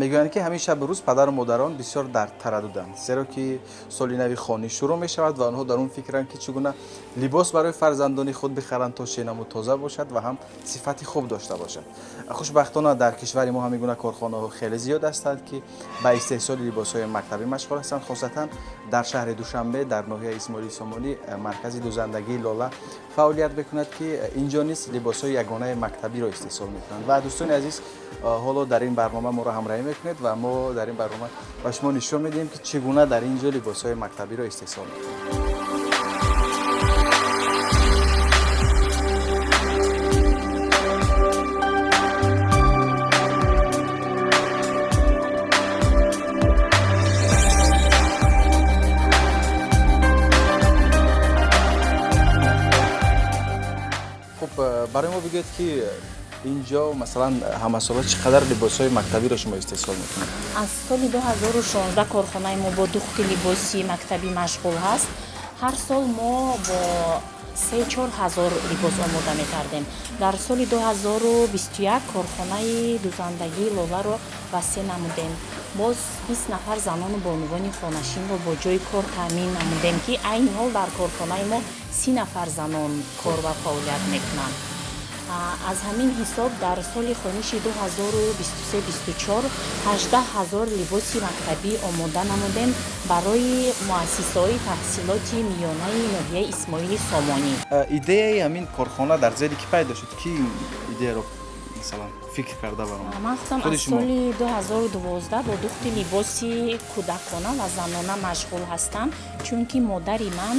Мегӯянд, ки ҳамин шабу рӯз падару модарон бисёр дар тараддуданд, зеро ки соли нави хонӣ шурӯъ мешавад ва онҳо дар он фикранд, ки чӣ гуна либос барои фарзандони худ бихаранд, то шенаму тоза бошад ва ҳам сифати хуб дошта бошад. Хушбахтона, дар кишвари мо ҳамин гуна корхонаҳо хеле зиёд ҳастанд, ки ба истеҳсоли либосҳои мактабӣ машғул ҳастанд. Хосатан дар шаҳри Душанбе, дар ноҳияи Исмоили Сомонӣ, маркази дузандагии Лола фаъолият мекунад, ки инҷо низ либосҳои ягонаи мактабиро истеҳсол мекунанд. Ва дӯстони азиз, ҳоло дар ин барнома моро ҳамроҳӣ мекунед ва мо дар ин барнома ба шумо нишон медиҳем, ки чӣ гуна дар ин ҷо либосҳои мактабиро истеҳсол мекунанд. Хуб, барои мо бигӯед, ки инҷо, масалан, ҳамасола чӣ қадар либосҳои мактабиро шумо истеҳсол мекунед? Аз соли 2016 корхонаи мо бо духти либоси мактабӣ машғул ҳаст. Ҳар сол мо бо 3-4 ҳазор либос омода мекардем. Дар соли 2021 корхонаи дузандагии Лоларо васеъ намудем. Боз 20 нафар занону бонувони хонашинро бо ҷои кор таъмин намудем, ки айни ҳол дар корхонаи мо 30 нафар занон кор ва фаъолият мекунанд. Аз ҳамин ҳисоб дар соли хониши 2023-24 18 ҳазор либоси мактабӣ омода намудем барои муассисаҳои таҳсилоти миёнаи ноҳияи Исмоили Сомонӣ. Идеяи ҳамин корхона дар зери кӣ пайдо шуд? Ки идеяро, масалан, фикр карда баромад? Ман худам Худи аз шумо? соли 2012 бо духти либоси кӯдакона ва занона машғул ҳастам, чунки модари ман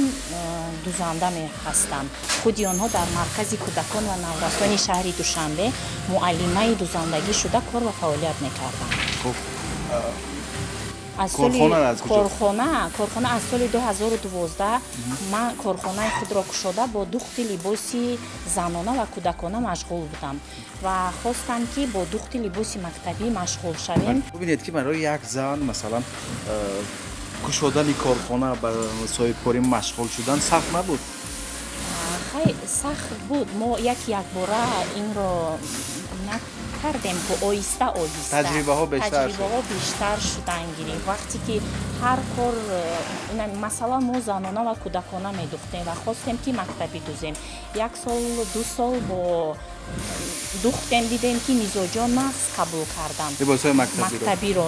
дузанда ҳастанд. Худи онҳо дар маркази кӯдакон ва наврасони шаҳри Душанбе муаллимаи дузандагӣ шуда кор ва фаъолият мекарданд. Хуб. Аз соли Корхона аз куҷо? Корхона аз соли 2012 ман корхонаи худро кушода, бо духти либоси занона ва кӯдакона машғул будам ва хостам, ки бо духти либоси мактабӣ машғул шавем. Бубинед, ки барои як зан, масалан, кушодани корхона, ба соҳибкорӣ машғул шудан сахт набуд? Хай, сахт буд. Мо як якбора инро накардем ку, оҳиста оҳиста Таҷрибаҳо бештар шуд. Таҷрибаҳо бештар шудан гирифт. Вақте ки ҳар кор масалан, мо занона ва кӯдакона медухтем ва хостем, ки мактабӣ дузем. Як сол, 2 сол бо духтем, дидем, ки мизоҷон нағз қабул карданд либосҳои мактабиро. Мактабиро.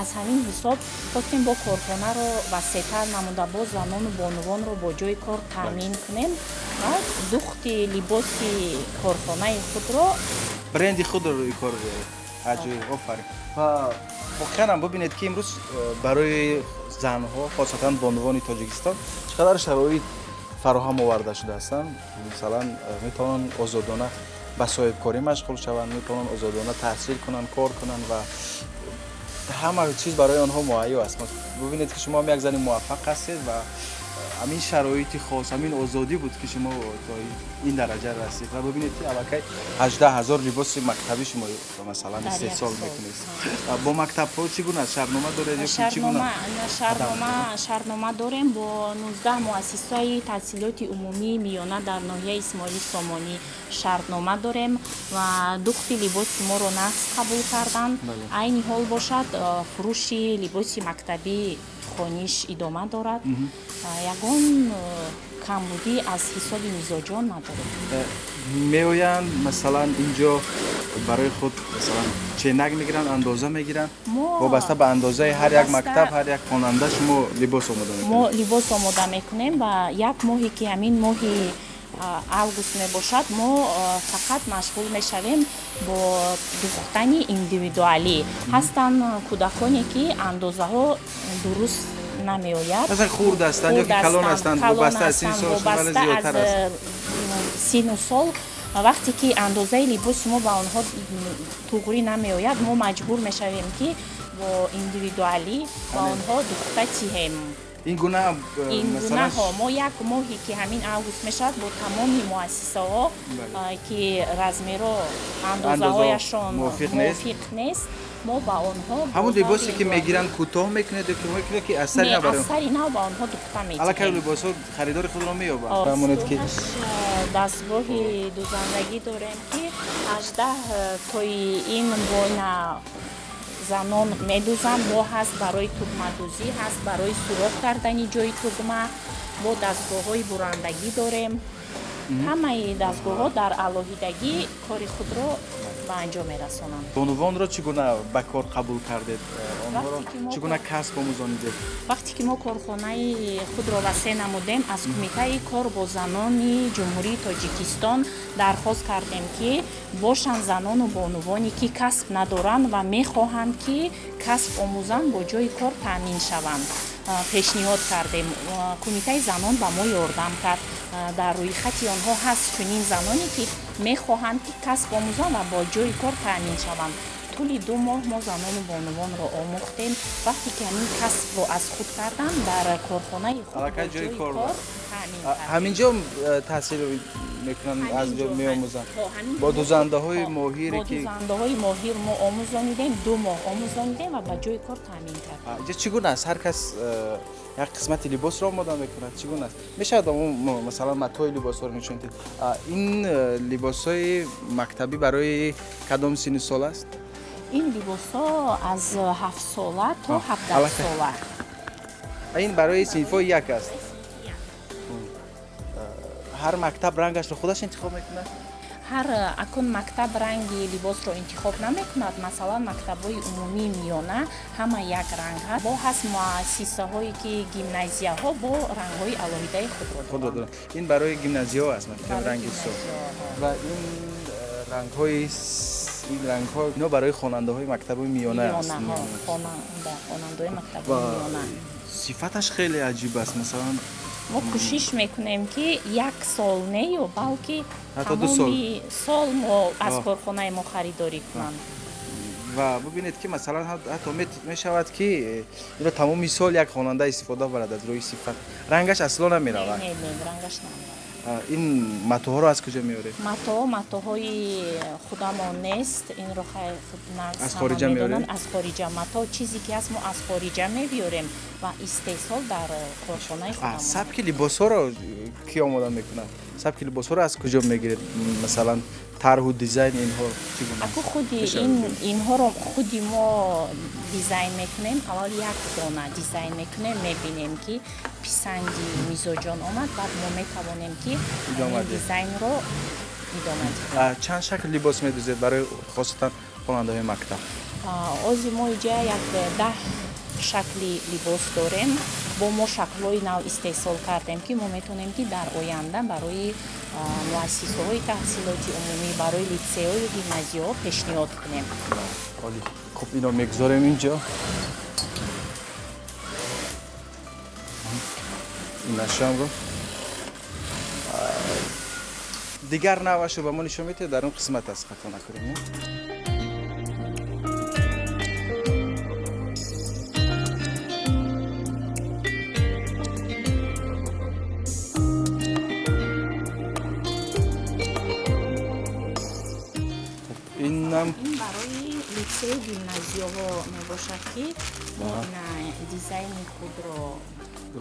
Аз ҳамин ҳисоб хостем бо корхонаро васеътар намуда, боз занону бонувонро бо ҷои кор таъмин кунем ва духти либоси корхонаи худро. Бренди худро рӯи кор биёред. Аҷоиб, офарин! Ва воқеан ҳам бубинед, ки имрӯз барои занҳо, хосатан бонувони Тоҷикистон, чӣ қадар шароит фароҳам оварда шудаастанд. Масалан, метавонанд озодона ба соҳибкорӣ машғул шаванд, метавонанд озодона таҳсил кунанд, кор кунанд ва ҳама чиз барои онҳо муҳайё аст. Бубинед, ки шумо ҳам як зани муваффақ ҳастед ва ҳамин шароити хос, ҳамин озодӣ буд, ки шумо то ин дараҷа расид. Ва бубинед, ки аллакай 18 ҳазор либоси мактабӣ шумо, масалан, Дар як истеҳсол сол. мекунед. Бо мактабҳо чӣ гуна аст? Шартнома доред ё ки чӣ гуна? Шартнома дорем бо 19 муассисаи таҳсилоти умумии миёна дар ноҳияи Исмоили Сомонӣ шартнома дорем ва духти либоси моро нағз қабул карданд. Айни ҳол бошад, фурӯши либоси мактабӣ хониш идома дорад. Ягон камбудӣ аз ҳисоби мизоҷон надорем. Меоянд, масалан, инҷо барои худ, масалан, ченак мегиранд, андоза мегиранд? Вобаста ба андозаи ҳар як мактаб, ҳар як хонанда шумо либос омода мекунед? Мо либос омода мекунем ва як моҳе, ки ҳамин моҳи август мебошад, мо фақат машғул мешавем бо духтани индивидуалӣ. Ҳастанд кӯдаконе, ки андозаҳо дуруст намеояд. Масалан, хурд ҳастанд ё ки калон ҳастанд, вобаста аз синну солшон зиёдтар аст. Синну сол. Вақте ки андозаи либоси мо ба онҳо туғрӣ намеояд, мо маҷбур мешавем, ки бо индивидуалӣ ба онҳо духта тиҳем. Ин гуна Ин гунаҳо мо як моҳе, ки ҳамин август мешавад, бо тамоми муассисаҳо, ки размеро, андозаҳояшон мувофиқ нест, мо ба онҳо Ҳамон либосе, ки мегиранд, кӯтоҳ мекунед ё ки мекунед, ки аз сари нав? Аз сари нав ба онҳо духта медиҳем. Аллакай либосҳо харидори худро меёбанд. Фаҳмонед, ки дастгоҳи дузандагӣ дорем, ки 18 тои ин боина Занон медӯзанд, бо ҳаст барои тугмадӯзӣ, ҳаст барои сурох кардани ҷои тугма, бо дастгоҳҳои бурандагӣ дорем. Ҳамаи дастгоҳҳо дар алоҳидагӣ кори худро ба анҷом мерасонанд. Бонувонро чӣ гуна ба кор қабул кардед? Онҳоро чӣ гуна касб омӯзонидед? Вақте ки мо корхонаи худро васеъ намудем, аз Кумитаи кор бо занони Ҷумҳурии Тоҷикистон дархост кардем, ки бошанд занону бонувоне, ки касб надоранд ва мехоҳанд, ки касб омӯзанд, бо ҷои кор таъмин шаванд. Пешниҳод кардем. Кумитаи занон ба мо ёрдам кард. Дар рӯйхати онҳо ҳаст чунин заноне, ки мехоҳанд, ки касб омӯзанд ва бо ҷои кор таъмин шаванд. Тӯли 2 моҳ мо занону бонувонро омӯхтем. Вақте ки ҳамин касбро аз худ карданд, дар корхонаи худ бо ҷои кор таъмин кардем. Ҳамин ҷо таҳсил мекунанд, аз ҷо меомӯзанд. Бо дӯзандаҳои моҳире ки бо дӯзандаҳои моҳир мо омӯзонидем, 2 моҳ омӯзонидем ва ба ҷои кор таъмин кардем. Инҷо чӣ гуна аст? Ҳар кас як қисмати либосро омода мекунад, чӣ гуна аст? Мешавад масалан матои либосҳоро нишон диҳед? Ин либосҳои мактабӣ барои кадом синну сол аст? Ин либосҳо аз 7 сола то 17 сола. Ин барои синфҳои як аст. Ҳар мактаб рангашро худаш интихоб мекунад? Ҳар акун мактаб ранги либосро интихоб намекунад. Масалан, мактабҳои умумии миёна ҳама як ранг ҳаст. Бо ҳаст муассисаҳое, ки гимназияҳо бо рангҳои алоҳидаи худро доранд. Ин барои гимназияҳо аст, ранги сурх. Ва ин рангҳои ин рангҳо ино барои хонандаҳои мактаби миёна аст. Хонандаҳои мактаби миёна. Сифаташ хеле аҷиб аст. Масалан, мо кӯшиш мекунем, ки як сол не ё балки тамоми сол мо аз корхонаи мо харидорӣ кунанд. Ва бубинед, ки масалан ҳатто мешавад, ки инро тамоми сол як хонанда истифода барад аз рӯи сифат. Рангаш асло намеравад. Не, рангаш намеравад. Ин матоҳоро аз куҷо меоред? Матоҳои худамон нест. Инро аз хориҷа меоред? Аз хориҷа. Мато чизе ки ҳаст, мо аз хориҷа мебиёрем ва истеҳсол дар корхонаи худамон. Сабки либосҳоро ки омода мекунад? Сабки либосҳоро аз куҷо мегиред? Масалан, тарҳу дизайн инҳо чӣ гуна? Аку худи инҳоро худи мо дизайн мекунем. Аввал як дона дизайн мекунем, мебинем, ки писанди мизоҷон омад, баъд мо метавонем, ки дизайнро идома диҳем. Чанд шакл либос медӯзед барои хосатан хонандаҳои мактаб? Ози мо иҷа як 10 шакли либос дорем. Бо мо шаклҳои нав истеҳсол кардем, ки мо метавонем, ки дар оянда барои муассисаҳои таҳсилоти умумӣ, барои литсейҳою гимназияҳо пешниҳод кунем. Олӣ. Хуб, ино мегузорем инҷо. Инашамро дигар навашро ба мо нишон медиҳед, дар он қисмат аст, хато накунем. Ин барои литсею гимназияҳо мебошад, ки мо дизайни худро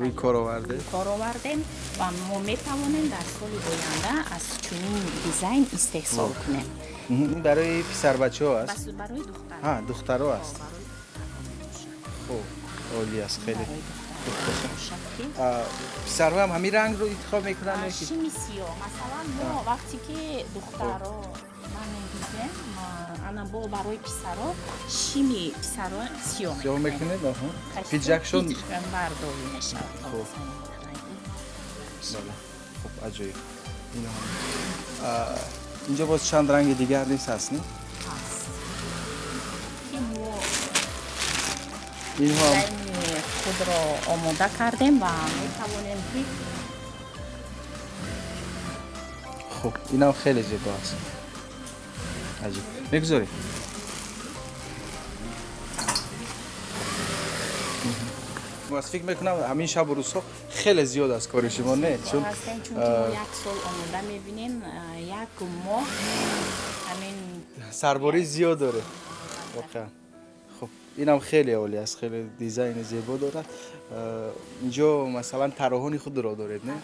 рӯи кор овардем. Кор овардем ва мо метавонем дар соли оянда аз чунин дизайн истеҳсол кунем. Ин барои писарбачаҳо аст? Барои духтарҳо. Духтарҳо аст. Хуб, олӣ аст, хеле. Писарҳо ҳам ҳамин рангро интихоб мекунанд? Шими сиёҳ. Масалан, мо вақте ки духтарҳо мебинем, ана бо барои писарҳо шими писарҳо сиёҳ мекунем. Пиджакшон бардорӣ мешавад. Хуб, аҷоиб. Инҷо боз чанд ранги дигар низ ҳаст, не? Ҳаст. Ки мо дизайни худро омода кардем ва метавонем, ки хуб, инам хеле зебо аст. Аҷиб. Мегузорем. Аз фикр мекунам, ҳамин шабу рӯзҳо хеле зиёд аст кори шумо, не? Чунки мо як сол омода мебинем, як моҳ ҳамин сарборӣ зиёд доред. Воқеан. Хуб, инам хеле олӣ аст, хеле дизайни зебо дорад. Инҷо масалан тарроҳони худро доред, не?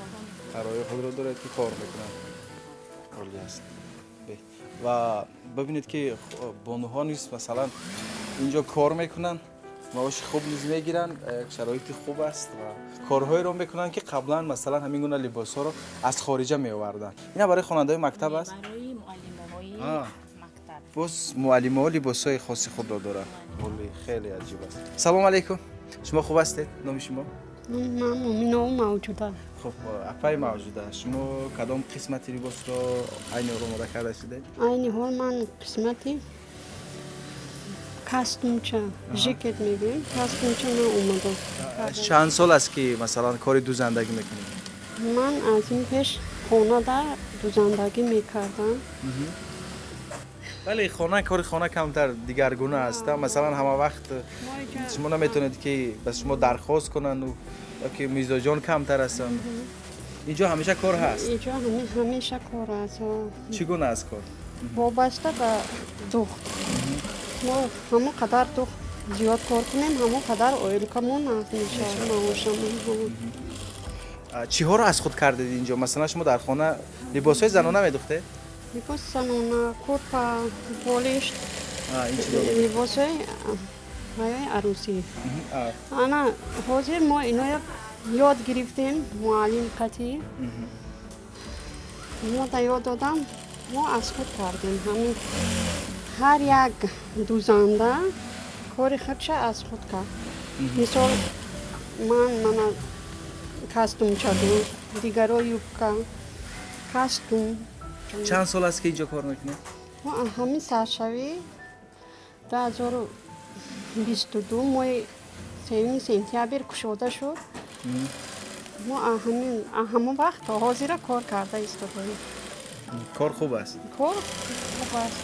Тарроҳои худро доред, ки кор мекунанд. Олӣ аст. Ва бибинед, ки бонуҳо низ масалан Инҷо кор мекунанд, маоши хуб низ мегиранд, як шароити хуб аст ва корҳоеро мекунанд, ки қаблан масалан ҳамин гуна либосҳоро аз хориҷа меоварданд. Ина барои хонандаҳои мактаб аст? Барои муаллимоҳои мактаб. Боз муаллимоҳо либосҳои хоси худро доранд. Олӣ, хеле аҷиб аст. Салом алейкум. Шумо хуб ҳастед? Номи шумо? Ман Муминова Мавҷуда. Хуб, апаи Мавҷуда, шумо кадом қисмати либосро айни ҳол омода карда шудед? Айни ҳол ман қисмати костюмча, жакет мегӯем, костюмча ман омода. Чанд сол аст, ки масалан кори дузандагӣ мекунед? Ман аз ин пеш хонада дузандагӣ мекардам. Вале хона, кори хона камтар дигаргуна аст. Масалан ҳама вақт шумо наметавонед, ки ба шумо дархост кунанд ё ки мизоҷон камтар ҳастанд. Инҷо ҳамеша кор ҳаст? Инҷо ҳамеша кор аст. Чӣ гуна аст кор? Вобаста ба духт. Мо ҳамон қадар духт зиёд кор кунем, ҳамон қадар ойликамон аст мешавад, маошамон. Чиҳоро аз худ кардед инҷо? Масалан шумо дар хона либосҳои занона медухтед? Либоси занона, курпа, болишт, либосҳои арӯсӣ. Ана ҳозир мо иноя ёд гирифтем муаллим қатӣ. Мо да ёд додам, мо аз худ кардем. Ҳамин ҳар як дузанда кори худша аз худ кард. Мисол ман мана костюмча дӯхт, дигаро юбка, костюм. Чанд сол аст, ки инҷо кор мекунед? Мо ҳамин саршавӣ 2022 моҳи 3 сентябр кушода шуд. Мо ҳамон вақт то ҳозира кор карда истодаем. Кор хуб аст? Кор хуб аст.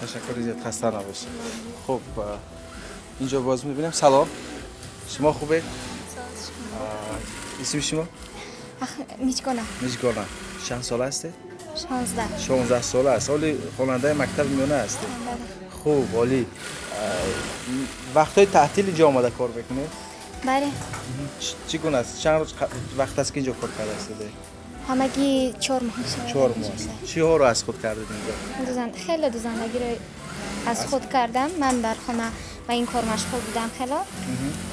Ташаккури зиёд, хаста набошед. Хуб, инҷо боз мебинем. Салом, шумо хубед? Исми шумо? Миҷгона. Миҷгона. Чанд сола ҳастед? 16. 16 сола аст. Оли хонандаи мактаби миёна ҳастед? Хуб, олӣ. Вақтҳои таътил инҷо омада кор мекунед? Бале. Чӣ гуна аст? Чанд рӯз вақт аст, ки инҷо кор карда ҳастед? Ҳамагӣ 4 моҳ мешавад. 4 моҳ аст. Чиҳоро аз худ кардед инҷо? Хеле дузандагиро аз худ кардам. Ман дар хона ба ин кор машғул будам хело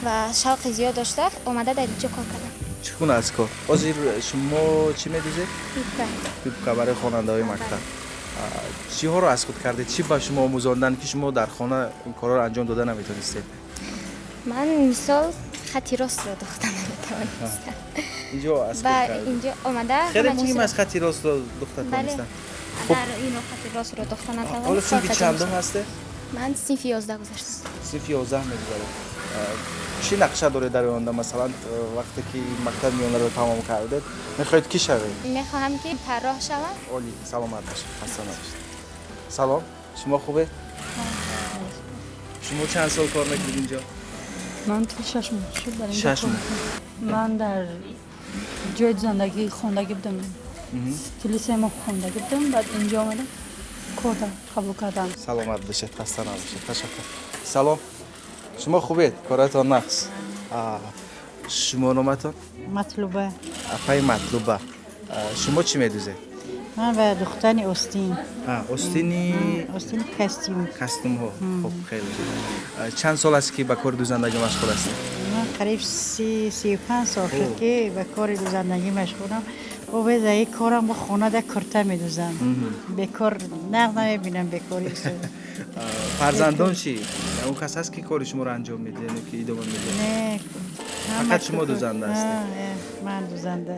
ва шавқи зиёд дошта омада дар инҷо кор кардам. Чӣ гуна аст кор? Ҳозир шумо чӣ медӯзед? Юбка. Юбка барои хонандаҳои мактаб. Чиҳоро аз худ кардед? Чӣ ба шумо омӯзонданд, ки шумо дар хона ин корҳоро анҷом дода наметавонистед? Ман мисол хати ростро духта наметавонистам. Инҷо аз худ кардед? Инҷо омада хеле муҳим аст хати ростро духта тавонистан. Дар ино хати ростро духта натавонистам. Ҳоло синфи чандум ҳастед? Ман синфи 11 гузаштам. Синфи 11 мегузаред. Чӣ нақша доред дар оянда? Масалан вақте ки мактаби миёнаро тамом кардед, мехоҳед кӣ шавед? Мехоҳам, ки тарроҳ шавам. Олӣ, саломат бошед, хаста набошед. Салом, шумо хубед? Шумо чанд сол кор мекунед инҷо? Ман то 6 моҳ шуд дар инҷо. 6 моҳ. Ман дар ҷои дузандагӣ хондагӣ будам. Тӯли 3 моҳ хондагӣ будам, баъд инҷо омадам, кор қабул кардам. Саломат бошед, хаста набошед. Ташаккур. Салом, шумо хубед? Коратон нақс. Шумо номатон? Матлуба. Апаи Матлуба, шумо чӣ медӯзед? Ман ба духтани остин. Остини? Остини костюм. Костюмҳо. Хуб, хеле. Чанд сол аст, ки ба кори дузандагӣ машғул ҳастед? Ман қариб 35 сол шуд, ки ба кори дузандагӣ машғулам. Бо безаи корам бо хонада курта медӯзам. Бекор нағз намебинам бекори. Фарзандон чӣ? Он кас ҳаст, ки кори шуморо анҷом медиҳад ё ки идома медиҳад? Не. Фақат шумо дузанда ҳастед? Ман дузанда.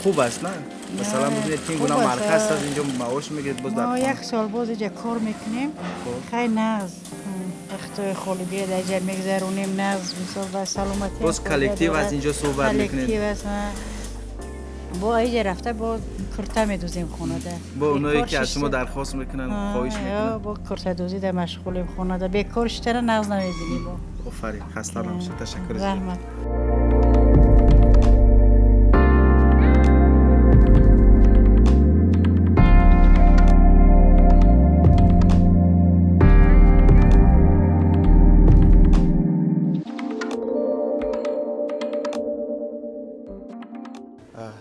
Хуб аст, на? Масалан бибинед, ки ин гуна марказ аст, инҷо маош мегиред, боз дар мо як сол боз инҷа кор мекунем. Хай нағз вақтҳои холигӣ дар инҷа мегзаронем, нағз мисол ба саломатӣ. Боз коллектив аз инҷо суҳбат мекунед? Коллектив аст. Бо инҷа рафта бо курта медӯзем хонада. Бо оное ки аз шумо дархост мекунанд, хоҳиш мекунанд? Бо куртадӯзӣ дар машғулем хонада. Бекор шидана нағз намебинем. Офарин, хаста набошед. Ташаккур зиёд. Раҳмат.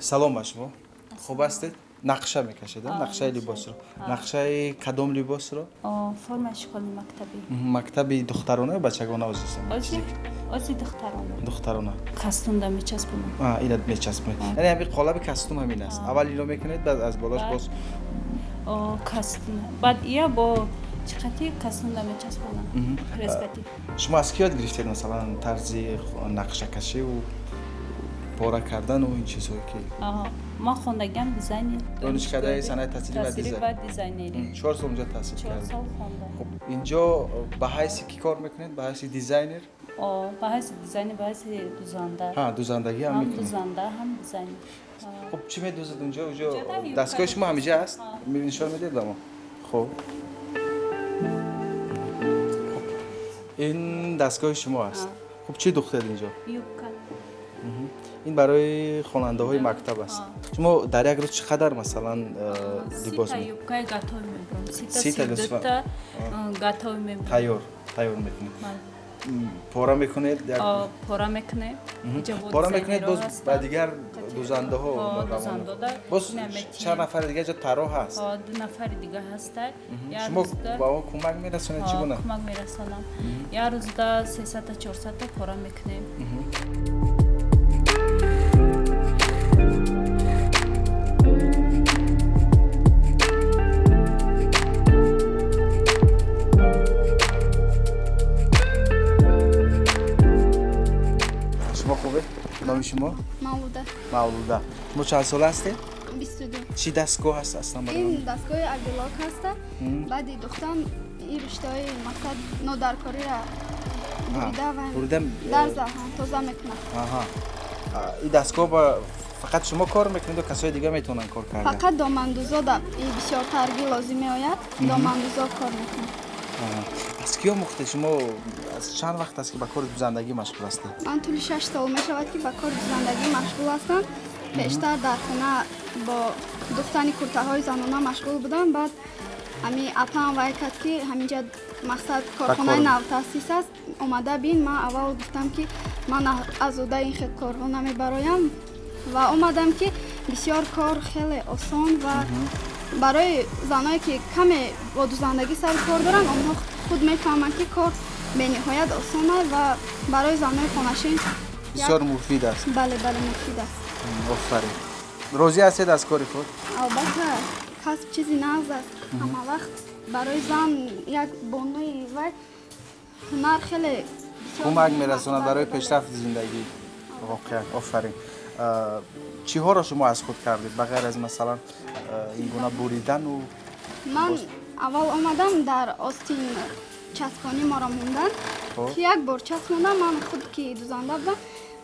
Салом ба шумо. Хуб ҳастед? Нақша мекашед, нақшаи либосро. Нақшаи кадом либосро? Формаи школи мактабӣ. Мактаби духтарона ё бачагона? Ози духтарона. Духтарона. Кастумда мечаспонам. Ина мечаспонед. Яъне ҳамин қолаби кастум ҳамин аст. Аввал ино мекунед, баъд аз болош боз кастум. Баъд ия бо чиқати кастумда мечаспонам. Прескати. Шумо аз ки ёд гирифтед, масалан, тарзи нақшакашиву пора кардану ин чизҳое ки? Ман хондагиам дизайнер. Донишкадаи санъати таҳсили ва дизайнерӣ. 4 сол унҷо таҳсил кардед? 4 сол хондам. Хуб, инҷо ба ҳайси кӣ кор мекунед? Ба ҳайси дизайнер? Ба ҳайси дизайнер, ба ҳайси дузанда. Ҳа, дузандагӣ ҳам мекунед? Ҳам дузанда, ҳам дизайнер. Хуб, чӣ медузед унҷо? Унҷо дастгоҳи шумо ҳамиҷа аст? Нишон медиҳед ба мо? Хуб, ин дастгоҳи шумо аст. Хуб, чӣ духтед инҷо? Юбка. Ин барои хонандаҳои мактаб аст. Шумо дар як рӯз чӣ қадар, масалан, либос юбкаи готов мебурам. Сита дута готов мебурам. Тайёр мекунед. Пора мекунед? Пора мекунем. Пора мекунед, боз ба дигар дузандаҳо? Боз чанд нафари дигар ҷо тарроҳ ҳаст? 2 нафари дига ҳастанд. Шумо ба он кӯмак мерасонед? Чӣ гуна? Кӯмак мерасонам. Як рӯзда 300 400 пора мекунем. Шумо хубед? Номи шумо? Мавлуда. Мавлуда. Шумо чанд сола ҳастед? 22. Чӣ дастгоҳ ҳаст аслан барои? Ин дастгоҳи оверлок ҳаст. Баъди духтан ин риштаҳои мақсад нодаркориро бурида ва бурида дарза тоза мекунад. Аҳа. Ин дастгоҳ ба фақат шумо кор мекунед ё касои дига метавонанд кор кардан? Фақат домандӯзо ин бисёртаргӣ лозим меояд, домандӯзо кор мекунад. Аз кӣ омӯхтед шумо? Аз чанд вақт аст ки ба кори дузандагӣ машғул ҳастед? Ман тӯли 6 сол мешавад ки ба кори дузандагӣ машғул ҳастам. Пештар дар хона бо духтани куртаҳои занона машғул будам. Баъд ҳами апаам вай кард ки ҳаминҷа мақсад корхонаи навтаъсис аст, омада бин. Ман аввал гуфтам ки ман аз уҳдаи ин хел корҳо намебароям ва омадам ки бисёр кор хеле осон ва барои заное ки каме бо дузандагӣ сару кор доранд, онҳо худ мефаҳманд ки кор бениҳоят осон аст ва барои занои хонашин бисёр муфид аст. Бале, бале, муфид аст. Офарин. Розӣ ҳастед аз кори худ? Албатта, касб чизи нағз аст. Ҳама вақт барои зан як бонуи вай ҳунар хеле кӯмак мерасонад барои пешрафти зиндагӣ. Воқеан офарин. Чиҳоро шумо аз худ кардед ба ғайр аз масалан ин гуна буридану? Ман аввал омадам дар остин часпонӣ моро мондан, ки як бор часпондам, ман худ ки дузанда будам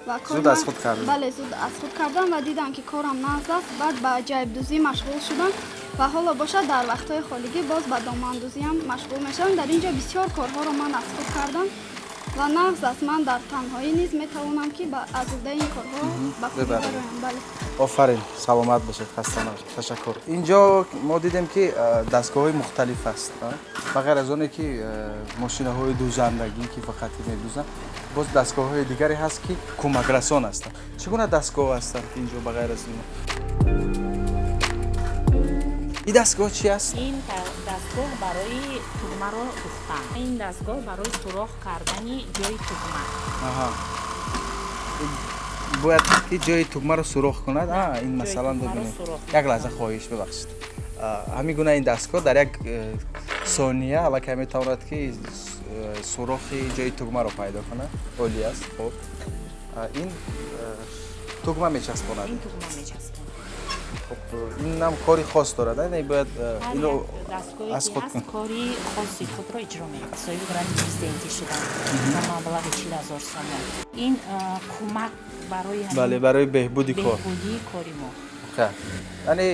ва зуд аз худ кардам. Бале, зуд аз худ кардам ва дидам ки корам нағз аст. Баъд ба ҷайбдӯзӣ машғул шудам ва ҳоло бошад дар вақтҳои холигӣ боз ба домандӯзиам машғул мешавам. Дар ин ҷо бисёр корҳоро ман аз худ кардам ва нағз аст. Ман дар танҳоӣ низ метавонам ки аз уҳдаи ин корҳо ба хубӣ бароям. Бале. Офарин, саломат бошед, хаста набошед. Ташаккур. Инҷо мо дидем ки дастгоҳҳои мухталиф аст. Ба ғайр аз оне ки мошинаҳои дузандагӣ ки фақат медузанд, боз дастгоҳҳои дигаре ҳаст ки кӯмакрасон ҳастанд. Чӣ гуна дастгоҳ ҳастанд ки инҷо ба ғайр аз ин? Ин дастгоҳ чи аст? Ин дастгоҳ барои тугмаро духтан. Ин дастгоҳ барои сурох кардани ҷои тугма. Аҳа. Бояд ки ҷои тугмаро сурох кунад. Ин масалан бибинед. Як лаҳза хоҳиш, бибахшед. Ҳамин гуна ин дастгоҳ дар як сония аллакай метавонад ки сурохи ҷои тугмаро пайдо кунад. Олӣ аст. Хуб, ин тугма мечаспонад. Ин тугма мечаспонад. Хуб, инам кори хос дорад, не? Бояд ино аз худ кун. Кори хоси худро иҷро мекунад. Соҳиби гранти президентӣ шудам ба маблағи 40 000 сомон. Ин кӯмак барои бале, барои беҳбуди кор, беҳбудии кори мо. Яъне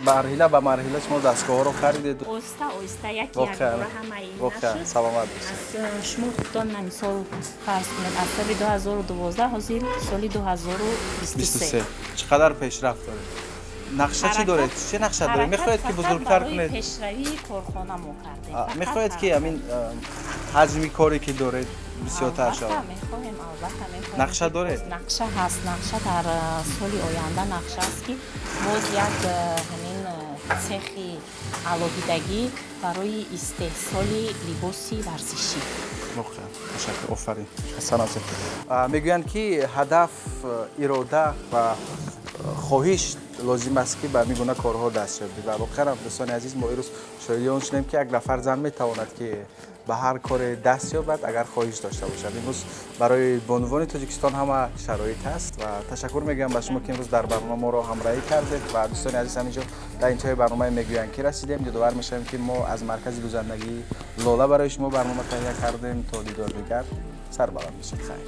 марҳила ба марҳила шумо дастгоҳҳоро харидед. Оҳиста оҳиста яки якбора ҳамаи ин нашуд. Саломат бошед. Аз шумо худтон на мисол фарз кунед, аз соли 2012 ҳозир соли 2023 чӣ қадар пешрафт доред? Нақша чӣ доред? Чӣ нақша доред? Мехоҳед ки бузургтар кунед? Пешравии корхона мо кардем. Мехоҳед ки ҳамин ҳаҷми коре ки доред бисёртар шавад? Мехоҳем, албатта мехоҳем. Нақша доред? Нақша ҳаст. Нақша дар соли оянда нақша аст ки боз як ҳамин Цехи алоҳидагӣ барои истеҳсоли либоси варзишӣ. Воқеан, ташаккур, офарин, хаста. Мегӯянд, ки ҳадаф, ирода ва хоҳиш лозим аст, ки ба ҳамин гуна корҳо даст ёбӣ. Ва воқеан, дӯстони азиз, мо ирӯз шоҳиди он шудем, ки як нафар зан метавонад, ки ба ҳар коре даст ёбад, агар хоҳиш дошта бошад. Имрӯз барои бонувони Тоҷикистон ҳама шароит ҳаст. Ва ташаккур мегӯям ба шумо, ки имрӯз дар барнома моро ҳамроҳӣ кардед. Ва дӯстони азиз, ҳаминҷо дар интиҳои барномаи «Мегӯянд ки» расидем. Ёдовар мешавем, ки мо аз маркази дӯзандагии «Лола» барои шумо барнома таҳия кардем. То дидор дигар, сарбаланд бошед, хайр.